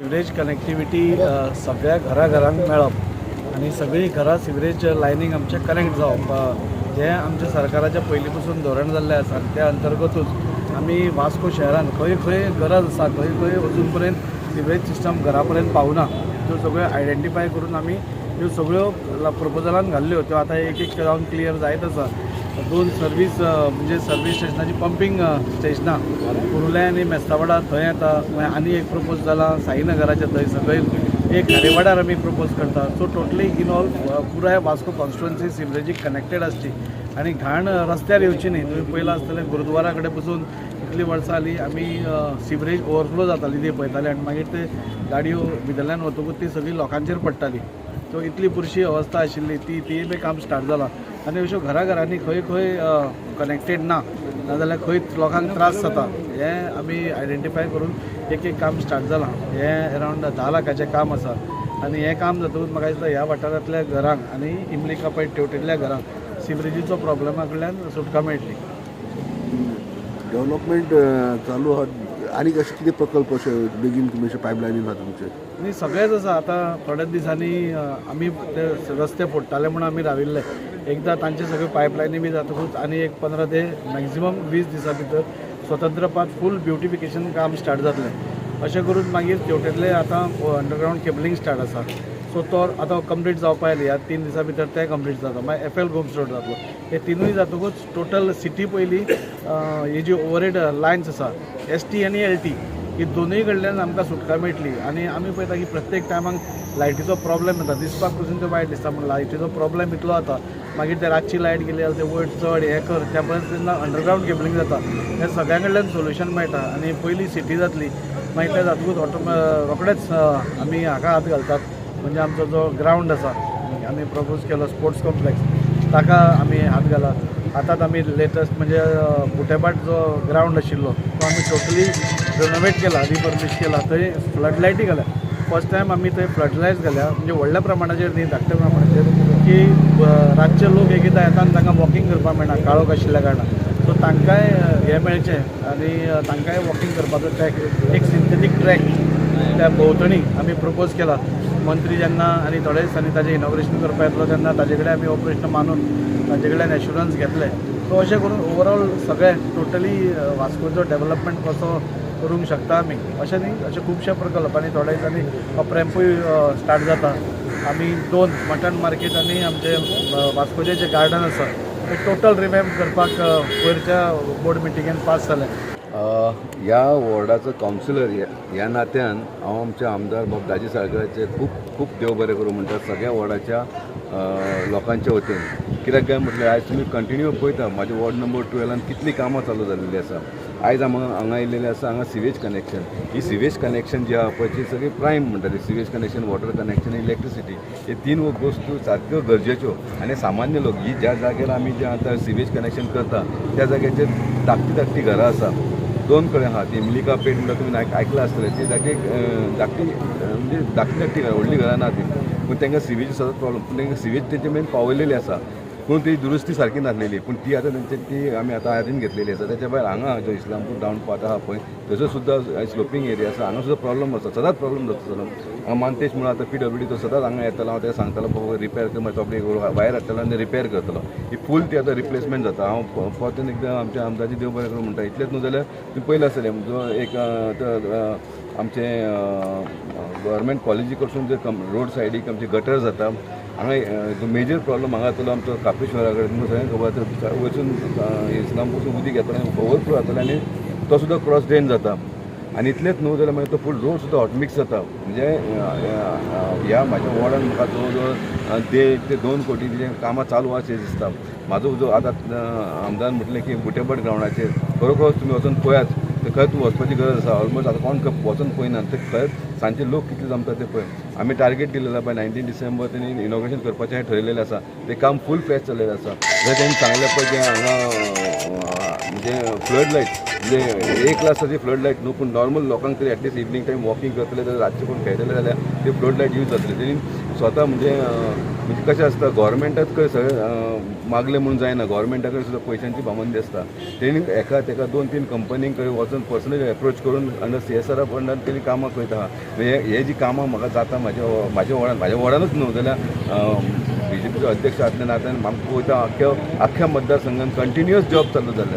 Sewerage connectivity सगळ्या घराघरांक मेळप आनी सगळीं घरां सिवरेज लायनीक आमचे कनेक्ट जावप हें आमच्या सरकाराच्या पयलीं पसून धोरण जाल्लें आसा आनी त्या अंतर्गतूच आमी वास्को शहरान खंय खंय गरज आसा, खंय खंय अजून पर्यंत सिवरेज सिस्टम घरा पर्यंत पावना, त्यो सगळ्यो आयडेंटिफाय करून आमी त्यो सगळ्यो प्रपोजलान घाल्ल्यो, त्यो आतां एक एक जावन क्लियर जायत आसा. दोन सर्वीस म्हणजे सर्वीस स्टेशनाची पंपींग स्टेशनां कुरुले आनी मेस्तावाडा थंय येता. मागीर आनी एक प्रपोज जाला साईनगराच्या थंय सकयल, एक खारेवाड्यार आमी प्रपोज करता. सो टोटली इन ऑल पुराय वास्को कॉन्स्टिट्युएन्सी सिवरेजीक कनेक्टेड आसची आनी घाण रस्त्यार येवची न्ही. तुमी पयलां आसतलें, गुरुद्वारा कडेन पसून इतलीं वर्सां जालीं आमी सिवरेज ओवरफ्लो जाताली ती पळयताले आनी मागीर ते गाडयो भितरल्यान वतकूच ती सगळी लोकांचेर पडटाली. सो इतली पुरशी अवस्था आशिल्ली ती तीय बी काम स्टार्ट जालां. आनी अश्यो घराघरांनी खंय खंय कनेक्टेड ना, नाजाल्यार खंय लोकांक त्रास जाता, हें आमी आयडेंटिफाय करून एक एक काम स्टार्ट जालां. हें अरावंड 10 लाखाचें काम आसा आनी हें काम जातकूच म्हाका दिसता ह्या वाठारांतल्या घरांक आनी इमली कापाय तेवटेंतल्या घरांक सिवरेजीचो प्रॉब्लेमा कडल्यान सुटका मेळटली. डेव्हलपमेंट चालू आहा. आनी अशे कितें प्रकल्प अशे बेगीन तुमी अशे पायपलायनीन आहा तुमचे? न्ही, सगळेंच आसा. आतां थोड्याच दिसांनी आमी ते रस्ते फोडटाले म्हणून आमी राविल्ले. एकदां तांचे सगळे पायपलायनी बी जातकूच आनी एक 15 ते मॅक्झिमम 20 दिसां भितर स्वतंत्र पाथ फूल ब्युटिफिकेशन काम स्टार्ट जातलें. अशें करून मागीर तेवटेंतले आतां अंडरग्रावंड केबलिंग स्टार्ट आसा, सो तो आतां कंप्लीट जावपा आयली. ह्या 3 दिसां भितर तें कंप्लीट जाता. मागीर एफ एल गोम्स रोड जातलो. हे तिनूय जातकूच टोटल सिटी पयली ही जी ओवरहेड लायन्स आसा, एस टी आनी एल टी, ही दोनूय कडल्यान आमकां सुटका मेळटली. आनी आमी पळयता की प्रत्येक टायमाक लायटीचो प्रॉब्लेम येता. दिसपाक पसून ते वायट दिसता, पूण लायटीचो प्रॉब्लेम इतलो जाता, मागीर ते रातची लायट गेली जाल्यार ते वयर चड हें कर. त्या परस जेन्ना अंडरग्रावंड केबलिंग जाता, हें सगळ्यां कडल्यान सोल्युशन मेळटा आनी पयली सिटी जातली. मागीर तें जातकूच ऑटो रोखडेच आमी हाका हात घालतात, म्हणजे आमचो जो ग्रावंड आसा, आमी प्रपोज केलो स्पोर्ट्स कॉम्प्लेक्स, ताका आमी हात घाला. आतांच आमी लेटस्ट म्हणजे बुटेभाट जो ग्रावंड आशिल्लो तो आमी टोटली रिनोवेट केला, रिफर्बिश केला. थंय फ्लड लायटी घाल्या. फर्स्ट टायम आमी थंय फ्लड लायट्स घाल्या, म्हणजे व्हडल्या प्रमाणाचेर न्ही, धाकट्या प्रमाणाचेर, की रातचे लोक एक एकदां येता आनी तांकां वॉकिंग करपाक मेळना काळोख आशिल्ल्या कारणान. सो तांकांय हें मेळचें आनी तांकांय वॉकिंग करपाचो ट्रॅक, एक सिंथेटीक ट्रॅक त्या भोंवतणी आमी प्रपोज केला. मंत्री जेन्ना आनी थोड्या दिसांनी ताजें इनॉग्रेशन करपा येतलो तेन्ना ताजे कडेन आमी हो प्रश्न मांडून ताजे कडल्यान एश्युरन्स घेतले. सो अशें करून ओवरऑल सगळें टोटली वास्कोचो डेवलपमेंट कसो करूंक शकता आमी, अशें न्ही, अशे खुबशे प्रकल्प. आनी थोड्या दिसांनी अपरॅम्पूय स्टार्ट जाता. आमी दोन मटन मार्केट आनी आमचे वास्कोचें जें गार्डन आसा तें टोटल रिवॅम्प करपाक पयरच्या बोर्ड मिटिंगेन पास जालें. ह्या वॉर्डाचो कावन्सिलर ह्या नात्यान हांव आमच्या आमदार बाब दाजी साळकराचे खूब खूब देव बरें करूं म्हणटा सगळ्या वॉर्डाच्या लोकांच्या वतीन. कित्याक काय म्हटल्यार आयज तुमी कंटिन्यू पळयता, म्हाज्या वॉर्ड नंबर 12न कितलीं कामां चालू जाल्लीं आसा. आयज आमी हांगा येयलेले आसा, हांगा सिवेज कनेक्शन, ही सिवेज कनेक्शन जी आहा पळय, ती सगळी प्रायम म्हणटा ती sewage connection, water connection, electricity, हे तीन वस्तू सारक्यो गरजेच्यो. आनी सामान्य लोक ही ज्या जाग्यार आमी जे आतां सिवेज कनेक्शन करता त्या जाग्याचेर धाकटी धाकटी घरां आसा. दोन कडेन आहा ती. इमलिका पेठ म्हणल्यार तुमी आयकलां आसतलें. ती धाकटी धाकटी म्हणजे धाकटी धाकटी घरां, व्हडलीं घरां ना ती. पूण तांकां सिवेज सदांच प्रॉब्लम. पूण तांकां सिवेज तेंचे मेरेन पावयलेली आसा, पूण ती दुरुस्ती सारकी नासलेली. पूण ती आतां तेंचे ती आमी आतां हातीन घेतलेली आसा. त्याच्या भायर हांगा जो इस्लामपूर डावन पार्ट आहा पळय, थंयसर सुद्दां स्लोपींग एरिया आसा. हांगा सुद्दां प्रॉब्लम आसा, सदांच प्रॉब्लम जाता सदांच. हांगा मानतेश म्हणून आतां पीडब्ल्यूडी, तो सदांच हांगा येतालो. हांव ताका सांगतालो, बाबा रिपेर कर, मागीर आपली वायर हाडटलो आनी रिपेर करतलो. ही फूल ती आतां रिप्लेसमेंट जाता. हांव परतून एकदां आमच्या आमदारची देव बरें करूं म्हणटा. इतलेंच न्हू जाल्यार तुमी पयलें आसतलें, जो एक आमचे गव्हर्मेंट कॉलेजी कडसून जे रोड सायडीक आमचे गटर जाता, हांगा मेजर प्रॉब्लम हांगा जातलो आमचो कापेश्वरा कडेन. तुमकां सगळ्यांक खबर आसा, वचून इस्लामपूरसून उदीक येतालें, ओवरफ्लो जातालें आनी तो सुद्दां क्रॉस ड्रेन जाता. आनी इतलेंच न्हू जाल्यार मागीर तो फूल रोड सुद्दां हॉटमिक्स जाता. म्हणजे ह्या म्हाज्या वॉर्डान म्हाका जवळ जवळ 1.5 ते 2 कोटीचें कामां चालू आसा अशें दिसता. म्हाजो जो आतां आमदार म्हटलें की बुटेभाट ग्रावंडाचेर खरोखर तुमी वचून पळयात, ते खंयच वचपाची गरज आसा. ऑलमोस्ट आतां कोण खंय वचून पळयना, ते खंयच सांजचे लोक कितले जमता ते पळय. आमी टार्गेट दिलेलो, बाय 19 डिसेंबर तेणी इनॉग्रेशन करपाचें हें ठरयलेलें आसा. तें काम फूल फ्लॅश चल्लेलें आसा. जशें तेणी सांगलें पळय, जें हांगा म्हणजे फ्लड लायट म्हणजे एक क्लासाची फ्लड लायट न्हू पूण नॉर्मल लोकांक तरी at least evening time walking करतले जाल्यार रातचे कोण खेळटले जाल्यार ते फ्लड लायट यूज जातले. तेणी स्वता म्हणजे म्हणजे कशें आसता गोवोरमेंटाच कडेन सगळें मागलें म्हणून जायना, गोवोरमेंटा कडेन सुद्दां पयशांची पाबंदी आसता. तेणी एका तेका 2-3 कंपनींक कडेन वचून पर्सनली एप्रोच करून अंडर CSR फंडान तेणी कामां करता. म्हणजे हे जी कामां म्हाका जाता म्हाज्या वॉर्डान, म्हाज्या वॉर्डानूच न्हू जाल्यार बीजेपीचो अध्यक्ष आसल्या नात्यान आमकां वयता आख्ख्या मतदारसंघान कंटिन्युअस जॉब चालू जाल्ले.